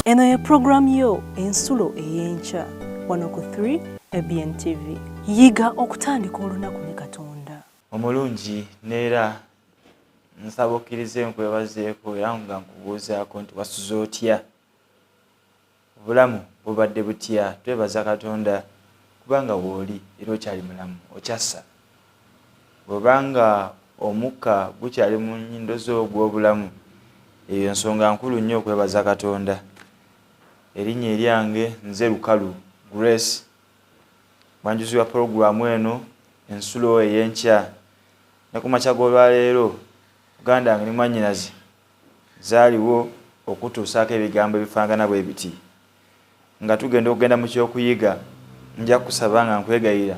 Eno ye pulogulaamu yo Ensulo ey'Enkya wano ku 3 ABN TV. Yiga okutandika olunaku ne Katonda. Omulungi neera nsaba okkirize nkwebazeeko era nga nkubuuzaako nti wasuze otya? Obulamu bubadde butya? Twebaza Katonda kubanga wooli era okyali mulamu, okyassa. Bw'oba nga omukka gukyali mu nnyindo zo ogw'obulamu, eyo nsonga nkulu nnyo okwebaza Katonda. Erinnya eryange nze Lukalu Grace, mwanjuzi wa pulogulaamu eno Ensulo ey'Enkya. Ne ku makya g'olwaleero, muganda wange ne mwannyinaze zaaliwo okutuusaako ebigambo ebifaanagana bwe biti. Nga tugenda okugenda mu ky'okuyiga, nja kukusaba nga nkwegayirira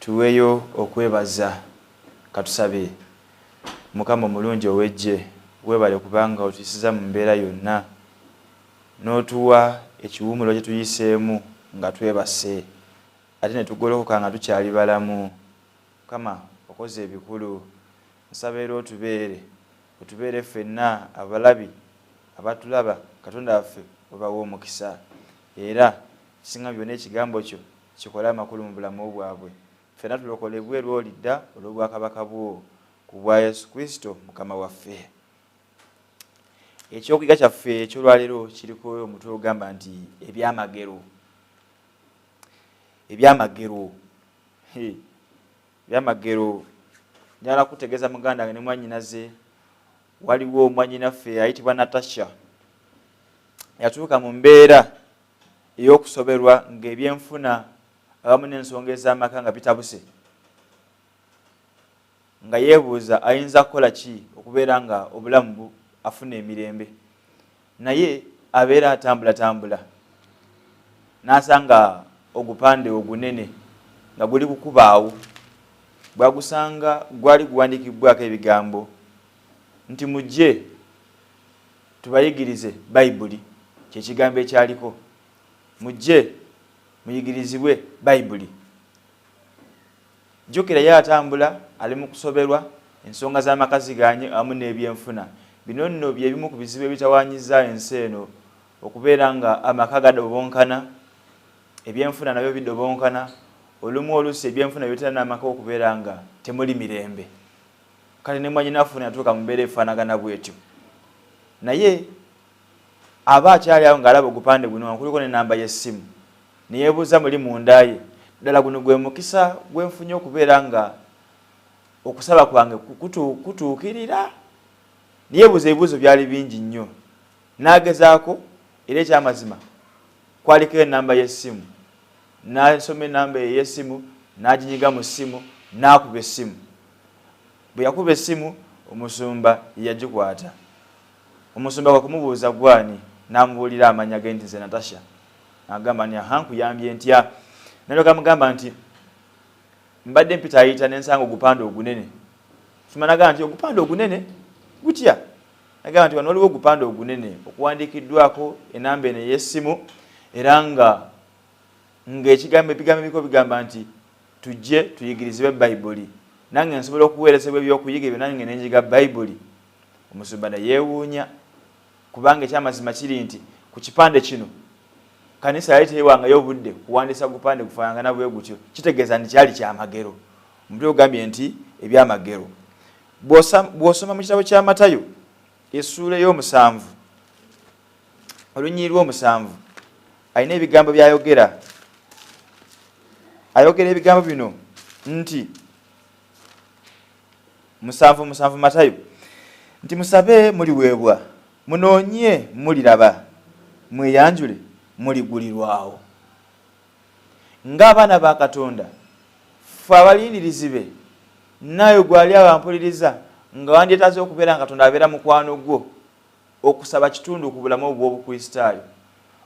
tuweeyo okwebaza. Katusabe. Mukama omulungi ow'eggye, weebale kubanga otuyisizza mu mbeera yonna, n'otuwa ekiwummulo kye tuyiseemu nga twebase, ate ne tugolokoka nga tukyali balamu. Mukama, okoze ebikulu. Nsaba era otubeere, otubeere ffenna abalabi abatulaba, Katonda waffe obawe omukisa. Era ekisinga mu byonna Ekigambo kyo kikole amakulu mu bulamu bwabwe. Ffenna tulokolebwe lw'olidda olw'obwakabaka bwo, ku bwa Yesu Kristo Mukama waffe. Ekyokuyiga kyaffe eky'olwaleero kiriko omutwe ogamba nti ebyamagero. Ebyamagero. Ebyamagero. Njagala kutegeeza muganda wange ne mwannyinaze, waliwo mwannyinaffe ayitibwa Natasha yatuuka mu mbeera ey'okusoberwa ng'ebyenfuna awamu n'ensonga ez'amaka nga bitabuse, nga yeebuuza ayinza kukola ki okubeera nga obulamu afuna emirembe. Naye abeera atambulatambula n'asanga ogupande ogunene nga guli kukubaawo. Bw'agusanga gwali guwandiikibbwako ebigambo nti mujje tubayigirize Bayibuli, kye kigambo ekyaliko. Mujje muyigirizibwe Bayibuli. Jjukira ye atambula, ali mu kusoberwa, ensonga z'amaka zigaanye awamu n'ebyenfuna. Bino nno bye bimu ku bizibu ebitawaanyizza ensi eno okubeera nga amaka gadobonkana, ebyenfuna nabyo bidobonkana, olumu oluusi ebyenfuna bireetera n'amaka okubeera nga temuli mirembe. Kale ne mwannyinaffe ono yatuuka mu mbeera efaanagana bw'etyo. Naye aba akyali awo ng'alaba ogupande guno nga kuliko n'ennamba y'essimu. Ne yeebuuza muli munda ye, Ddala guno gwe mukisa gwe nfunye okubeera nga okusaba kwange kutuukirira? Ne yeebuuza ebibuuzo byali bingi nnyo. N'agezaako, era eky'amazima kwaliko ennamba y'essimu. N'asoma ennamba eyo ey'essimu, n'aginyiga mu ssimu, n'akuba essimu. Bwe yakuba essimu, omusumba ye yagikwata. Omusumba kwe kumubuuza, Ggwe ani? N'amubuulira amannya ge nti, Nze Natasha. N'agamba nti, Aha, nkuyambye ntya? N'alyoka amugamba nti, Mbadde mpitaayita ne nsanga ogupande ogunene. Omusumba n'agamba nti, Ogupande ogunene? Gutya? N'agamba nti, Wano waliwo ogupande ogunene okuwandiikiddwako enamba eno ey'essimu, era nga, nga ekigambo, ebigambo ebiriko bigamba nti, Tujje tuyigirizibwe Bayibuli. Nange nsobola okuweerezebwa eby'okuyiga ebyo nange ne njiga Bayibuli? Omusumba ne yeewuunya, kubanga eky'amazima kiri nti ku kipande kino kanisa yali teyewangayo budde kuwandiisa gupande gufaanagana bwe gutyo, kitegeeza nti kyali kyamagero. Omutwe ogambye nti ebyamagero. Bw'osoma mu kitabo kya Matayo essuula ey'omusanvu olunyiriri lw'omusanvu alina ebigambo by'ayogera. Ayogera ebigambo bino nti musanvu musanvu Matayo nti musabe muliweebwa, munoonye muliraba, mweyanjule muligulirwawo. Ng'abaana ba Katonda, ffe abalindirizi be, naawe gwali awo ampuliriza nga wandyetaaze okubeera nga Katonda abeera mukwano gwo. Okusaba kitundu ku bulamu obw'Obukristaayo.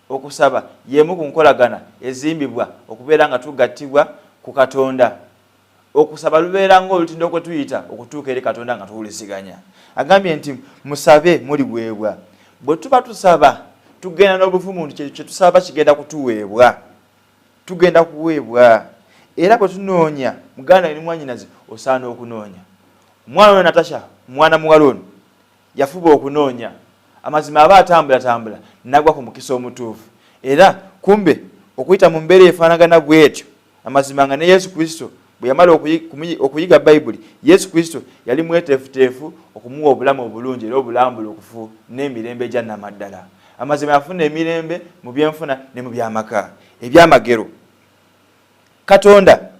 Okusaba y'emu ku nkolagana ezimbibwa okubeera nga tugattibwa ku Katonda. Okusaba lubeera ng'olutindo kwe tuyita okutuuka eri Katonda nga tuwuliziganya. Agambye nti, Musabe, muliweebwa. Bwe tuba tusaba, tugenda n'obuvumu nti kye tusaba kigenda kutuweebwa. Tugenda kuweebwa. Era bwe tunoonya, muganda wange ne mwannyinaze, osaana okunoonya. Omwana ono Natasha, mwana muwala ono, yafuba okunoonya. Amazima aba atambulatambula nagwa ku mukisa omutuufu. Era kumbe okuyita mu mbeera efaanagana bw'etyo, amazima nga ne Yesu Kristo bwe yamala okuyiga Bayibuli, Yesu Kristo yali mweteefuteefu okumuwa obulamu obulungi era obulambulukufu n'emirembe egya nnamaddala. Amazima yafuna emirembe mu byenfuna ne mu by'amaka. Ebyamagero. Katonda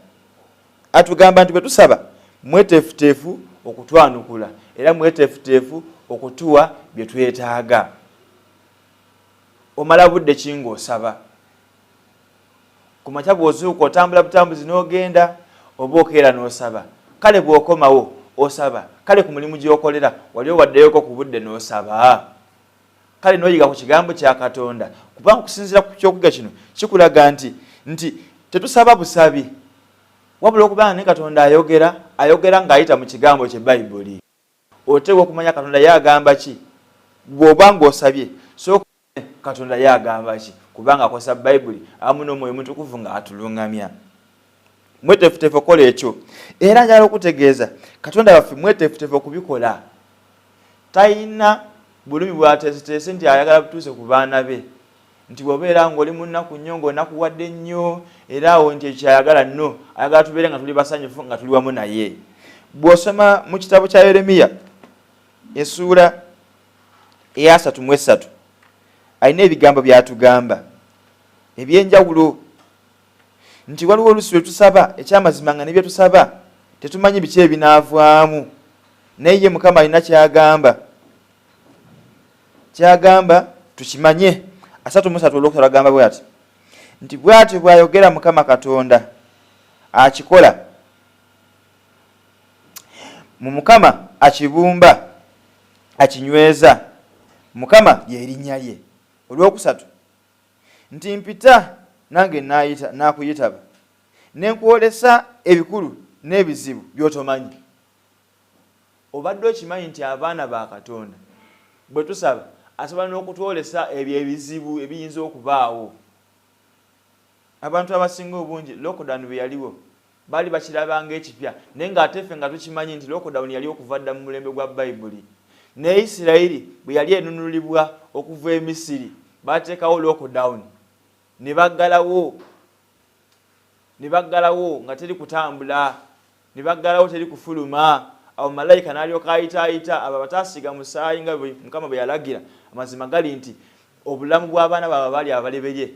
atugamba nti bwe tusaba mweteefuteefu okutwanukula era mweteefuteefu okutuwa bye twetaaga. Omala budde ki ng'osaba? Ku makya bw'ozuuka otambula butambuzi n'ogenda oba okeera n'osaba? Kale bw'okomawo osaba? Kale ku mulimu gy'okolera wali owaddeyoko ku budde n'osaba? Kale n'oyiga ku kigambo kya Katonda, kubanga okusinziira ku ky'okuyiga kino kikulaga nti nti tetusaba busabi, wabula okuba nga ne Katonda ayogera, ayogera ng'ayita mu kigambo kye Bayibuli. Oteekwa okumanya Katonda ye agamba ki. Bw'oba ng'osabye, sooka Katonda ye agamba ki, kubanga akozesa Bayibuli awamu n'Omwoyo Omutukuvu ng'atulungamya. Mweteefuteefu okukola ekyo. Era njagala okutegeeza, Katonda waffe mweteefuteefu okubikola. Talina bulumi bw'ateeseteese nti ayagala butuuse ku baana be, nti bw'obeera ng'oli mu nnaku nnyo, ng'onakuwadde nnyo, era awo nti ekyo ky'ayagala. No, ayagala tubeere nga tuli basanyufu nga tuli wamu naye. Bw'osoma mu kitabo kya Yeremiya essuula eyasatu mu esatu, alina ebigambo by'atugamba eby'enjawulo nti waliwo oluusi lwe tusaba ekyamazima nga ne bye tusaba tetumanyi biki ebinaavaamu, naye ye Mukama alina ky'agamba, ky'agamba tukimanye. 33 olwokusatu agamba bw'ati nti bw'atyo bw'ayogera Mukama Katonda akikola mu Mukama akibumba akinyweza, Mukama lye linnya lye. Olwokusatu nti mpita nange naakuyitaba, ne nkwolesa ebikulu n'ebizibu by'otomanyi. Obadde okimanyi nti abaana ba Katonda bwe tusaba asobola n'okutwolesa ebyo ebizibu ebiyinza okubaawo? Abantu abasinga obungi lockdown bwe yaliwo baali bakiraba ng'ekipya, naye ng'ate ffe nga tukimanyi nti lockdown yali okuva dda mu mulembe gwa Bayibuli. Ne Isirayiri bwe yali enunulibwa okuva e Misiri, baateekawo lockdown ne baggalawo, ne baggalawo nga teri kutambula, ne baggalawo teri kufuluma. Awo malayika n'alyoka ayitaayita abo abataasiiga musaayi nga Mukama bwe yalagira. Amazima gali nti obulamu bw'abaana baabwe abaali abaleberye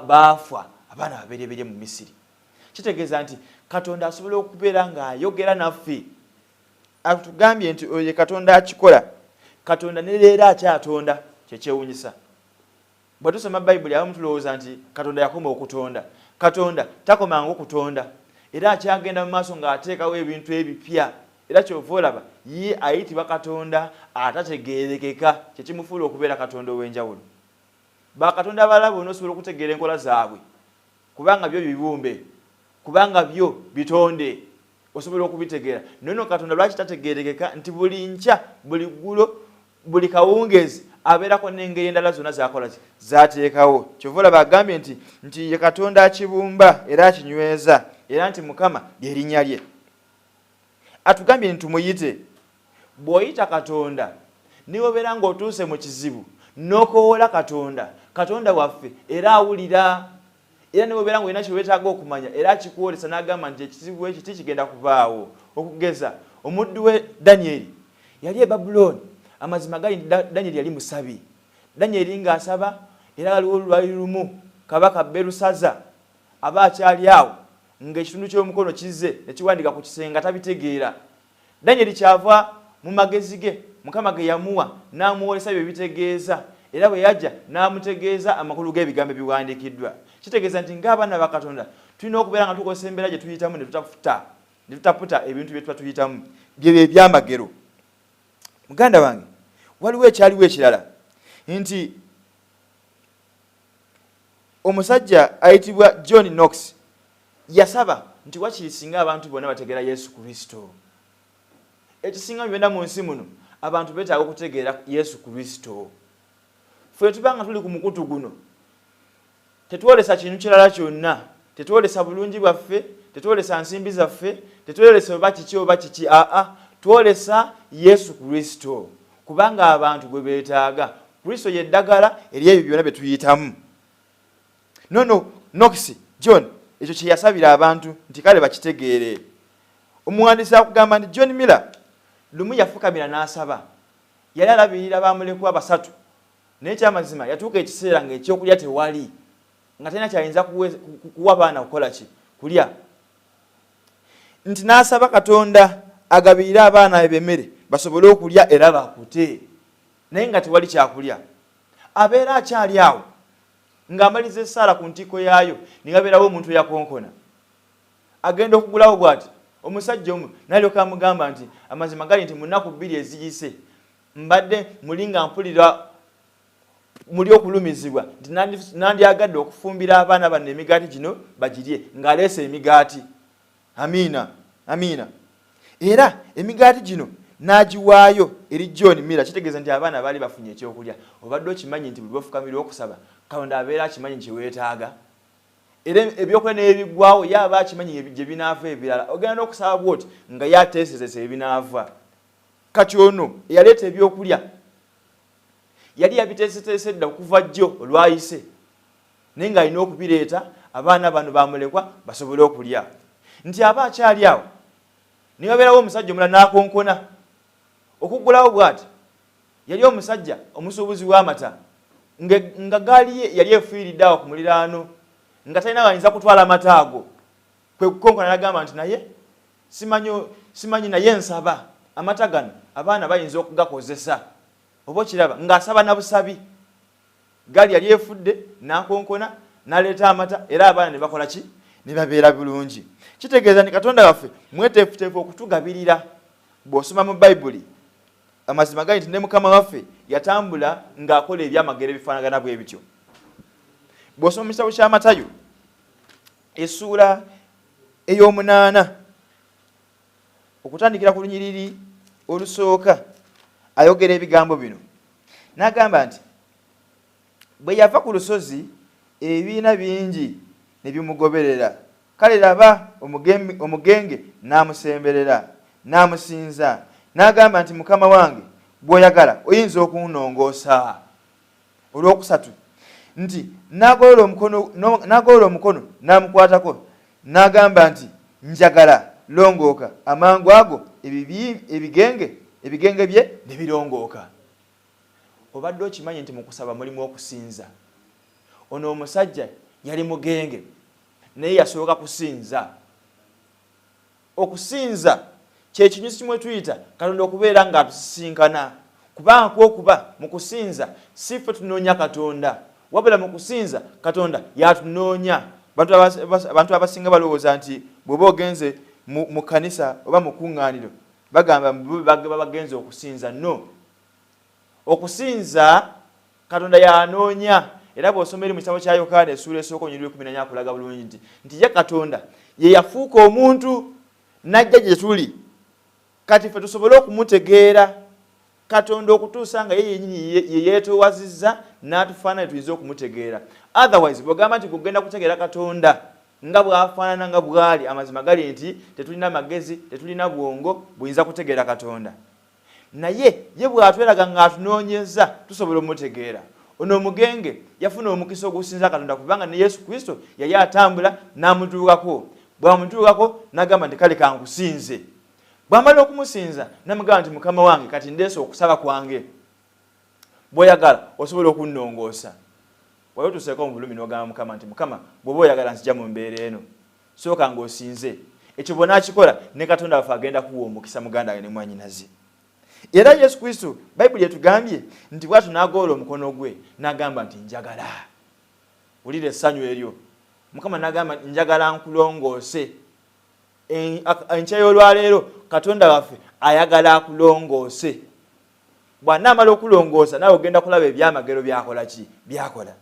baafa, abaana ababereberye mu Misiri. Kitegeeza nti Katonda asobola okubeera ng'ayogera naffe. Atugambye nti oyo ye Katonda akikola. Katonda ne leero akyatonda, kye kyewunyisa. Bwe tusoma Bayibuli abamu tulowooza nti Katonda yakoma okutonda. Katonda takomanga okutonda, era akyagenda mu maaso ng'ateekawo ebintu ebipya. Era ky'ova olaba ye ayitibwa Katonda atategeerekeka, kye kimufuula okubeera Katonda ow'enjawulo. Bakatonda abalala bonna osobola okutegeera enkola zaabwe kubanga byo bibumbe, kubanga byo bitonde, osobola okubitegeera. Naye no Katonda lwaki tategeerekeka nti buli nkya, buli ggulo, buli kawungeezi abeerako n'engeri endala zonna z'akola ki? Z'ateekawo. Ky'ova olaba agambye nti, nti ye Katonda akibumba era akinyweza, era nti Mukama lye linnya lye. Atugambye nti tumuyite. Bw'oyita Katonda, ne bw'obeera ng'otuuse mu kizibu, n'okowoola Katonda, Katonda waffe era awulira. Era ne bw'obeera ng'olina kye weetaaga okumanya, era akikwolesa n'agamba nti ekizibu ekiti kigenda kubaawo. Okugeza, omuddu we Danyeri yali e Babulooni. Amazima gali nti Danyeri yali musabi. Danyeri ng'asaba, era waliwo lwali lumu kabaka Berusaza aba akyali awo ng'ekitundu ky'omukono kizze ne kiwandiika ku kisenge nga tabitegeera. Danyeri kyava mu magezi ge Mukama ge yamuwa n'amwolesa bye bitegeeza, era bwe yajja n'amutegeeza amakulu g'ebigambo ebiwandiikiddwa. Kitegeeza nti ng'abaana ba Katonda tulina okubeera nga tukozesa embeera gye tuyitamu ne tutafuta ne tutaputa ebintu bye tuba tuyitamu. Byebyo ebyamagero. Muganda wange, waliwo ekyaliwo ekirala nti omusajja ayitibwa John Knox yasaba nti wakiri singa abantu bonna bategeera Yesu Kristo. Ekisinga mu byonna mu nsi muno, abantu beetaaga okutegeera Yesu Kristo. Ffe tuba nga tuli ku mukutu guno, tetwolesa kintu kirala kyonna, tetwolesa bulungi bwaffe, tetwolesa nsimbi zaffe, tetwolesa oba kiki oba kiki, aa, twolesa Yesu Kristo. Kubanga abantu gwe beetaaga. Kristo ye ddagala ery'ebyo byonna bye tuyitamu. Nono Knox John ekyo kye yasabira abantu nti kale bakitegeere. Omuwandiisi akugamba nti John Miller lumu yafukamira n'asaba. Yali alabirira bamulekwa basatu naye ekyamazima yatuuka ekiseera ng'ekyokulya tewali nga talina kyayinza kuwa baana kukola ki kulya. Nti n'asaba Katonda agabirire abaana be emmere basobole okulya era bakute naye nga tewali kyakulya. Abeera akyali awo ng'amaliza essaala ku ntikko yaayo ne wabeerawo omuntu eyakonkona. Agenda okugulawo bw'ati omusajja omu n'alyoka amugamba nti amazima gali nti mu nnaku bbiri eziyise mbadde muli nga mpulira muli okulumizibwa nti nandyagadde okufumbira abaana bano emigaati gino bagirye, ng'aleese emigaati. Amiina, amiina. Era emigaati gino n'agiwaayo eri John Miller, kitegeeza nti abaana baali bafunye ekyokulya. Obadde okimanyi nti buli lw'ofukamira okusaba, Katonda abeera akimanyi kye weetaaga? Era ebyokulya n'ebiggwawo ye aba akimanyi gye binaava ebirala. Ogenda n'okusaba bw'oti nga ye ateeseteese ebinaava. Kati ono eyaleeta ebyokulya yali yabiteeseteese dda okuva jjo olwayise, naye ng'alina okubireeta abaana bano bamulekwa basobole okulya. Nti aba akyali awo ne wabeerawo omusajja omulala n'akonkona okuggulawo bw'ati. Yali omusajja omusuubuzi w'amata nga gaali ye yali efuyiridde awo ku muliraano nga talina wayinza kutwala mata ago. Kwe kukonkona n'agamba nti naye simanyi, simanyi naye nsaba amata gano abaana bayinza okugakozesa. Oba okiraba ng'asaba na busabi. Ggaali yali efudde, n'akonkona, n'aleeta amata, era abaana ne bakola ki? Ne babeera bulungi. Kitegeeza nti Katonda waffe mweteefuteefu okutugabirira. Bw'osoma mu Bayibuli, amazima gali nti ne Mukama waffe yatambula ng'akola ebyamagero ebifaanagana bwe bityo. Bw'osoma mu kitabo kya Matayo, essuula ey'omunaana, okutandikira ku lunyiriri olusooka, ayogera ebigambo bino. N'agamba nti, Bwe yava ku lusozi, ebibiina bingi ne bimugoberera. Kale laba, omugenge n'amusemberera, n'amusinza, n'agamba nti, Mukama wange, bw'oyagala oyinza okunnongoosa. Olwokusatu nti, N'agolola omukono, n'agolola omukono n'amukwatako, n'agamba nti, Njagala, longooka. Amangu ago ebigenge, ebigenge bye ne birongooka. Obadde okimanyi nti mu kusaba mulimu okusinza? Ono omusajja yali mugenge naye yasooka kusinza. Okusinza kye kinyusi mwe tuyita Katonda okubeera ng'atusisinkana, kubanga kwokuba mu kusinza si ffe tunoonya Katonda, wabula mu kusinza Katonda y'atunoonya. Abantu abasinga balowooza nti bw'oba ogenze mu kkanisa oba mu kuŋŋaaniro bagamba baba bagenze okusinza. No, okusinza Katonda y'anoonya. Era bw'osoma eri mu kitabo kya Yokaana essuula esooka olunyiriri lw'ekkumi na nnya akulaga bulungi nti nti ye Katonda ye yafuuka omuntu n'ajja gye tuli kati ffe tusobole okumutegeera. Katonda okutuusa nga ye yennyini ye yeetoowazizza n'atufaanana tuyinza okumutegeera. Otherwise bw'ogamba nti gwe ogenda kutegeera Katonda nga bw'afaanana nga bw'ali, amazima gali nti tetulina magezi, tetulina bwongo buyinza kutegeera Katonda. Naye ye bw'atweraga ng'atunoonyezza, tusobola omutegeera. Ono omugenge yafuna omukisa ogusinza Katonda kubanga ne Yesu Kristo yali atambula n'amutuukako. Bw'amutuukako n'agamba nti kale kankusinze. Bw'amala okumusinza n'amugamba nti Mukama wange kati ndeese okusaba kwange. Bw'oyagala osobola okunnongoosa. Wali otuuseeko mu bulumi n'ogamba Mukama nti Mukama bw'oba oyagala nzija mu mbeera eno. Sooka ng'osinze. Ekyo bw'onaakikola, ne Katonda waffe agenda kuwa omukisa muganda wange ne mwannyinaze. Era Yesu Kristo, Bayibuli etugambye nti bw'atyo n'agolola omukono gwe n'agamba nti njagala. Wulira essanyu eryo. Mukama n'agamba nti njagala nkulongoose. Enkya y'olwaleero Katonda waffe ayagala akulongoose. Bw'anaamala okulongoosa naawe ogenda kulaba ebyamagero by'akola ki? By'akola.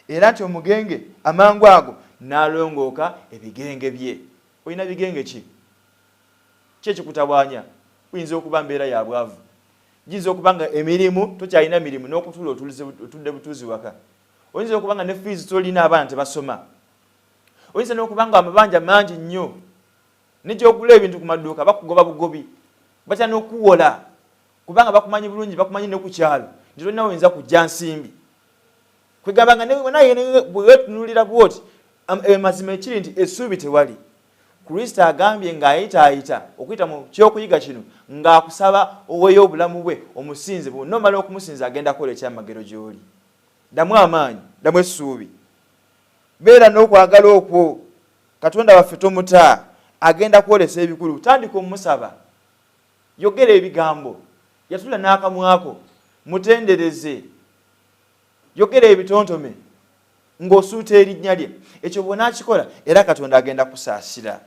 Era nti omugenge amangu ago n'alongooka ebigenge bye. Olina bigenge ki? Ki ekikutawaanya? Buyinza okuba mbeera ya bwavu. Giyinza okuba nga emirimu tokyalina mirimu n'okutuula otudde butuuzi waka. Oyinza okuba nga ne fiizi tolina abaana tebasoma. Oyinza n'okuba nga amabanja mangi nnyo ne gy'ogula ebintu ku maduuka bakugoba bugobi, batya n'okuwola. Kubanga bakumanyi bulungi, bakumanyi ne ku kyalo nti tolina woyinza kujja nsimbi. Kwegamba nga naye bwewetunulira bwoti, mazima ekiri nti essuubi tewali. Kristo agambye ng'ayitaayita okuyita mu kyokuyiga kino ng'akusaba oweeyo obulamu bwe omusinze. Bw'onoomala okumusinza agenda kukola ekyamagero gy'oli. Ddamu amaanyi, ddamu essuubi, beera n'okwagala okwo. Katonda waffe tomuta, agenda kwolesa ebikulu. Tandika omusaba, yogera ebigambo, yatula n'akamwako, mutendereze, yogera ebitontome ng'osuuta erinnya lye. Ekyo bw'onaakikola era Katonda agenda kusaasira,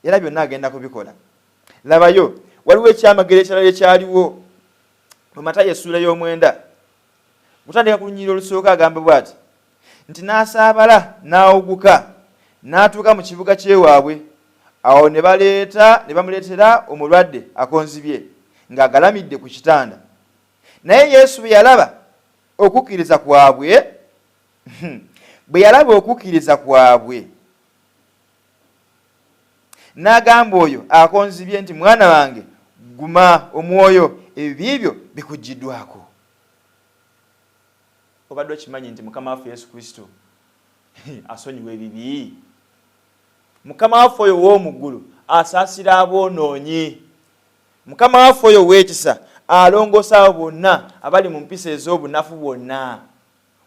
era byonna agenda kubikola. Labayo, waliwo ekyamagero ekirala ekyaliwo mu Matayo essuula y'omwenda, kutandika ku lunyiriri olusooka. Agamba bw'ati nti, n'asaabala n'awuguka n'atuuka mu kibuga ky'ewaabwe. Awo ne baleeta ne bamuleetera omulwadde akonzibye ng'agalamidde ku kitanda. Naye Yesu bwe yalaba okukkiriza kwabwe, bwe yalaba okukkiriza kwabwe, n'agamba oyo akonzibye nti, "Mwana wange, guma omwoyo, ebibi byo bikuggiddwako." Obadde okimanyi nti Mukama waffe Yesu Kristo asonyiwa ebibi? Mukama waffe oyo ow'omu ggulu asaasira aboonoonyi. Mukama waffe oyo ow'ekisa alongoosa abo bonna abali mu mpisa ez'obunafu bwonna,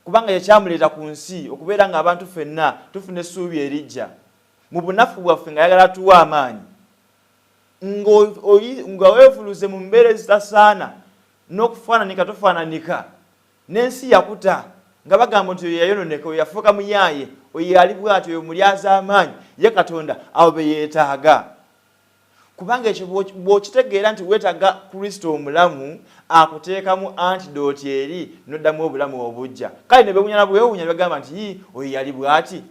kubanga yekyamuleeta ku nsi okubeera nga abantu ffenna tufuna essuubi erijja mu bunafu bwaffe, nga ayagala atuwa amaanyi. Nga weefuluze mu mbeera ezitasaana n'okufaananika tofaananika n'ensi yakuta, nga bagamba nti oyo yayononeka, oyo yafuuka muyaaye, oyo yali bwati, oyo mulyazaamaanyi, ye Katonda abo be yeetaaga. Kubanga ekyo bw'okitegeera nti weetaaga Kristo omulamu akuteekamu antidote eri n'oddamu obulamu obujja, kale ne bewunya bwewunya ne bagamba nti, "Yii, oyo yali bw'ati,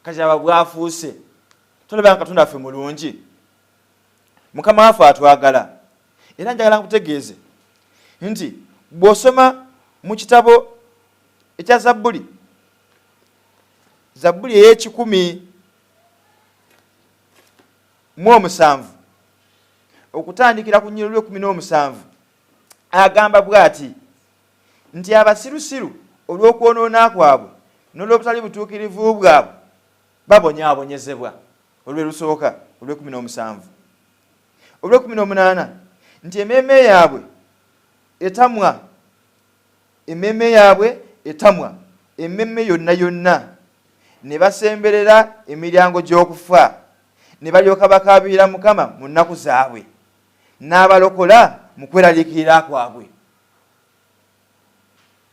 kati aba bwafuuse." Tolaba nga Katonda waffe mulungi? Mukama waffe atwagala. Era njagala nkutegeeze nti bw'osoma mu kitabo ekya Zabbuli, Zabbuli ey'e 107, okutandikira ku nnyiriri lw'e17, agamba bw'ati nti, "Abasirusiru olw'okwonoona kwabwe n'olw'obutali butuukirivu bwabwe babonyaabonyezebwa." Olwe lusooka olw'e17. Olw'e18 nti, "Emmeeme yaabwe etamwa, emmeeme yaabwe etamwa emmemme yonna yonna, ne basemberera emiryango gy'okufa, ne balyoka bakaabirira Mukama mu nnaku zaabwe, n'abalokola mu kweraliikirira kwabwe."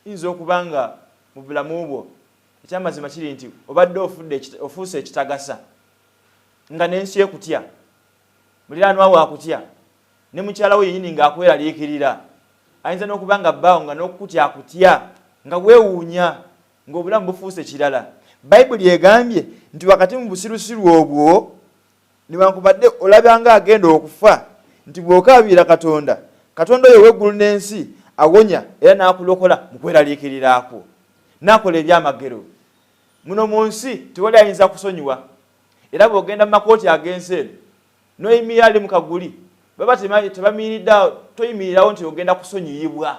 Yinza okuba nga mu bulamu bwo ekyamazima kiri nti obadde ofudde, ofuuse ekitagasa, nga n'ensi ekutya, muliraanwa we akutya, ne mukyala we yennyini ng'akweraliikirira. Ayinza n'okuba nga bbaawo nga n'okukutya akutya, nga weewuunya ng'obulamu bufuuse kirala. Bayibuli egambye nti wakati mu busirusiru obwo, newankubadde olabanga agenda okufa, nti bw'okaabirira Katonda, Katonda oyo ow'eggulu n'ensi awonya era n'akulokola mu kweraliikirirakwo, n'akola ebyamagero. Muno mu nsi tewali ayinza kusonyiwa, era bw'ogenda mu makooti ag'ensi eno n'oyimirira ali mu kaguli, baba tebamiyiriddeawo. Toyimirirawo nti ogenda kusonyiyibwa,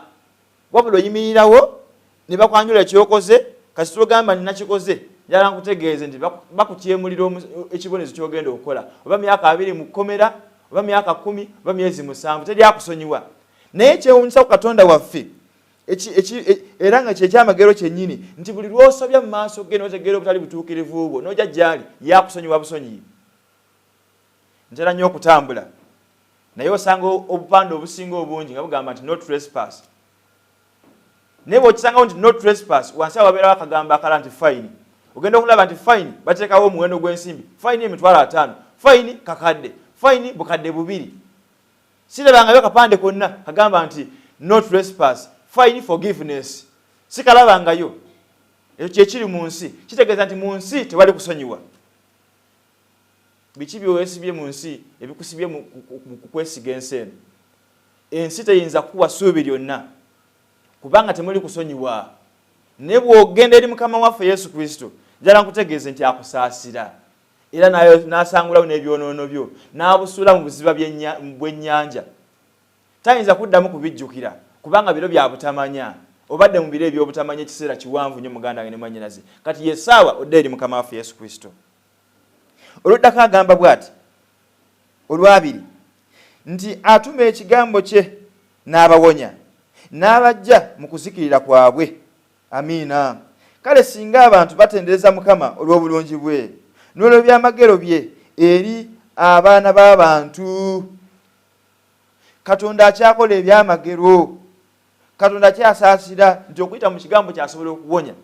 wabula oyimirirawo ne bakwanjula ekyokoze. Kasi togamba nti nakikoze. Njala nkutegeeze nti bakutyemulira ekibonezo kyogenda okukola, oba myaka 20 mu kkomera, oba myaka 10, oba myezi 7, teri akusonyiwa. Naye kyewunyisa ku Katonda waffe, era nga kyekyamagero kyennyini, nti buli lwosobya mu maaso ge notegeera obutali butuukirivu bwo nojja gyali, yakusonyiwa busonyiyi. Ntera nnyo okutambula, naye osanga obupande obusinga obungi nga bugamba nti "No trespass". Naye bw'okisangawo nti "No trespass", wansi awo wabeerawo akagambo akala nti "Fine". Ogenda okulaba nti "Fine", bateekawo omuwendo gw'ensimbi: fine 500,000, fine kakadde, fine 2000. Sirabangayo kapande konna kagamba nti "No trespass, fine forgiveness". Sikalabangayo. Ekyo kyekiri mu nsi. Kitegeeza nti mu nsi tewali kusonyiwa. Biki byowesibye mu nsi ebikusibye mu kukwesiga ensi eno? Ensi teyinza kukuwa ssuubi lyonna kubanga temuli kusonyiwa. Naye bw'ogenda eri Mukama waffe Yesu Kristo, njala nkutegeeze nti akusaasira era n'asangulawo n'ebyonoono byo n'abusuula mu buziba bw'ennyanja. Tayinza kuddamu kubijjukira kubanga biro bya butamanya. Obadde mu biro eby'obutamanya ekiseera kiwanvu nnyo muganda wange ne mwannyinaze. Kati ye ssaawa odde eri Mukama waffe Yesu Kristo. Oluddako agamba bw'ati olwabiri nti atuma ekigambo kye n'abawonya n'abaggya mu kuzikirira kwabwe. Amiina. Kale singa abantu batendereza Mukama olw'obulungi bwe n'olw'ebyamagero bye eri abaana b'abantu. Katonda akyakola ebyamagero. Katonda akyasaasira nti okuyita mu kigambo kye asobola okuwonya.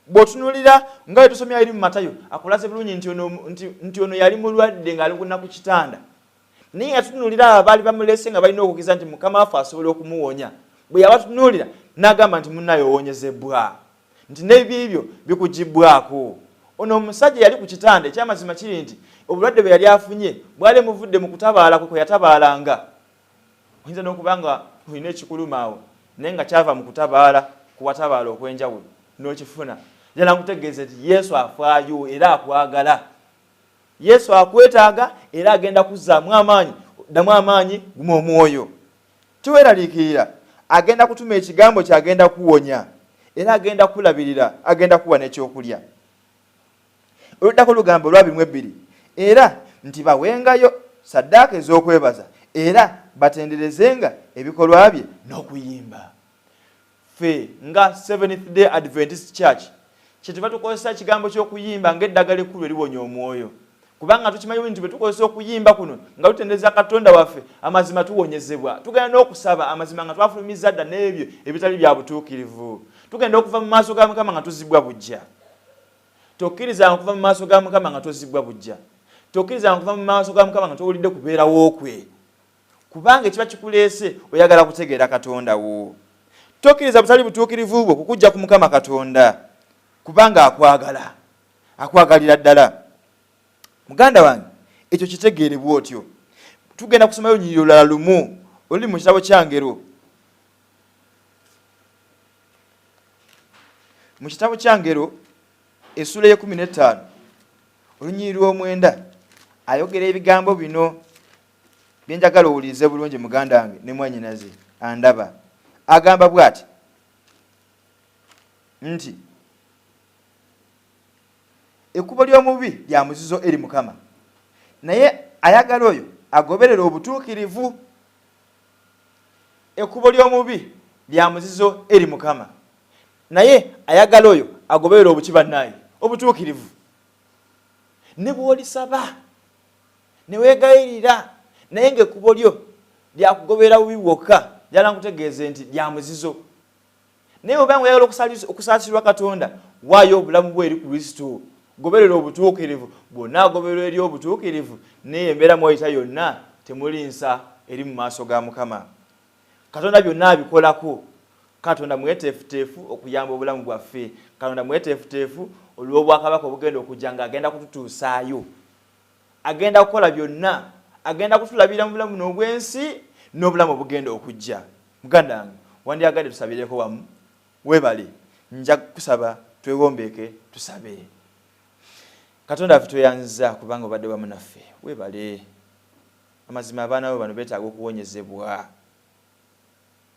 Bw'otunuulira nga bwe tusomye eri mu Matayo, akulaze bulungi nti ono, nti, nti ono yali mulwadde ng'ali kuna ku kitanda. Naye yatunuulira abo abaali bamuleese nga balina okukkiriza nti Mukama waffe asobola okumuwonya. Bwe yabatunuulira n'agamba nti munnaye owonyezebwa, nti n'ebibi byo bikugibbwako. Ono omusajja yali ku kitanda, ekyamazima kiri nti obulwadde bwe yali afunye bwali muvudde mu kutabaala kwe kwe yatabaalanga. Oyinza n'okuba nga olina ekikuluma awo naye nga kyava mu kutabaala kuwatabaala okw'enjawulo n'okifuna. Njagala nkutegeeze nti Yesu afaayo era akwagala. Yesu akwetaaga era agenda kuzzaamu amaanyi, ddamu amaanyi, guma omwoyo. Teweeraliikirira, agenda kutuma ekigambo kye, agenda kuwonya era agenda kukulabirira, agenda kuwa n'ekyokulya. Oluddako lugamba olwabiri mu ebbiri era nti bawengayo saddaaka ez'okwebaza era batenderezenga ebikolwa bye n'okuyimba. Ffe nga Seventh Day Adventist Church kyetuva tukozesa ekigambo ky'okuyimba ng'eddagala ekkulu eriwonya omwoyo, kubanga tukimanyi nti bwe tukozesa okuyimba kuno nga tutendereza Katonda waffe, amazima tuwonyezebwa. Tugenda n'okusaba amazima nga twafulumizza dda n'ebyo ebitali bya butuukirivu. Tugenda okuva mu maaso ga Mukama nga tuzibwa buggya. Tokkirizanga kuva mu maaso ga Mukama nga tozibwa buggya. Tokkirizanga kuva mu maaso ga Mukama nga towulidde kubeerawo kwe. Kubanga ekiba kikuleese oyagala kutegeera Katonda wo. Tokkiriza butali butuukirivu bwo kukujja ku Mukama Katonda, kubanga akwagala. Akwagalira ddala. Muganda wange, ekyo kitegeere bw'otyo. Tugenda kusomayo olunyiriri olulala lumu oluli mu kitabo kya Ngero. Mu kitabo kya Ngero essuula ey'ekumi n'ettaano olunyiriri lw'omwenda ayogera ebigambo bino bye njagala owulirize bulungi muganda wange ne mwannyinaze andaba. Agamba bw'ati nti ekkubo ly'omubi lya muzizo eri Mukama, naye ayagala oyo agoberera obutuukirivu. Ekkubo ly'omubi lya muzizo eri Mukama, naye ayagala oyo agoberera obuki bannaaye obutuukirivu. Ne bw'olisaba ne weegayirira naye ng'ekkubo lyo lyakugoberera bubi bwokka, njagala nkutegeeze nti lya muzizo. Naye bw'oba nga oyagala okusaasirwa Katonda, waayo obulamu bwo eri Kristo, goberera obutuukirivu. Bw'onaagoberera eri obutuukirivu, n'eyo embeera mw'oyita yonna, temuli nsa eri mu maaso ga Mukama. Katonda byonna abikolako. Katonda mweteefuteefu okuyamba obulamu bwaffe. Katonda mweteefuteefu olw'Obwakabaka obugenda okujja nga agenda kututuusaayo. Agenda kukola byonna. Agenda kutulabirira mu bulamu buno obw'ensi n'obulamu obugenda okujja. Muganda wange, wandyagadde tusabireko wamu? Weebale. Nja kukusaba twewombeeke tusabe. Katonda waffe tweyanziza kubanga obadde wamu naffe. Weebale. Amazima abaana bo bano beetaaga okuwonyezebwa.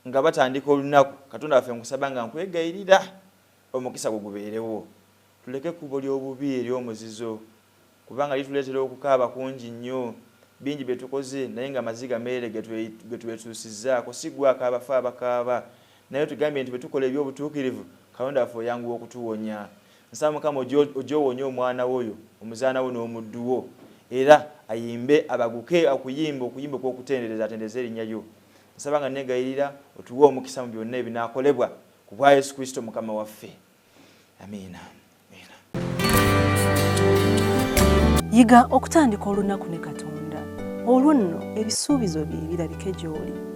Nga batandika olunaku, Katonda waffe nkusaba nga nkwegayirira omukisa gwo gubeerewo. Tuleke ekkubo ly'obubi ery'omuzizo kubanga lituleetera okukaaba kungi nnyo. Bingi bye tukoze naye nga maziga meerere ge twetuusizzaako. Si ggwe akaaba, ffe abakaaba. Naye otugambye nti bwe tukola eby'obutuukirivu, Katonda waffe oyanguwa okutuwonya. Nsaba Mukama ojje owonye omwana wo oyo, omuzaana wo n'omuddu wo, era ayimbe abaguke okuyimba okuyimba okw'okutendereza atendereze erinnya lyo. Nsaba nga nneegayirira otuwe omukisa mu byonna ebinaakolebwa ku bwa Yesu Kristo Mukama waffe. Amiina. Yiga okutandika olunaku ne Katonda, olwo nno ebisuubizo bye birabike gy'oli.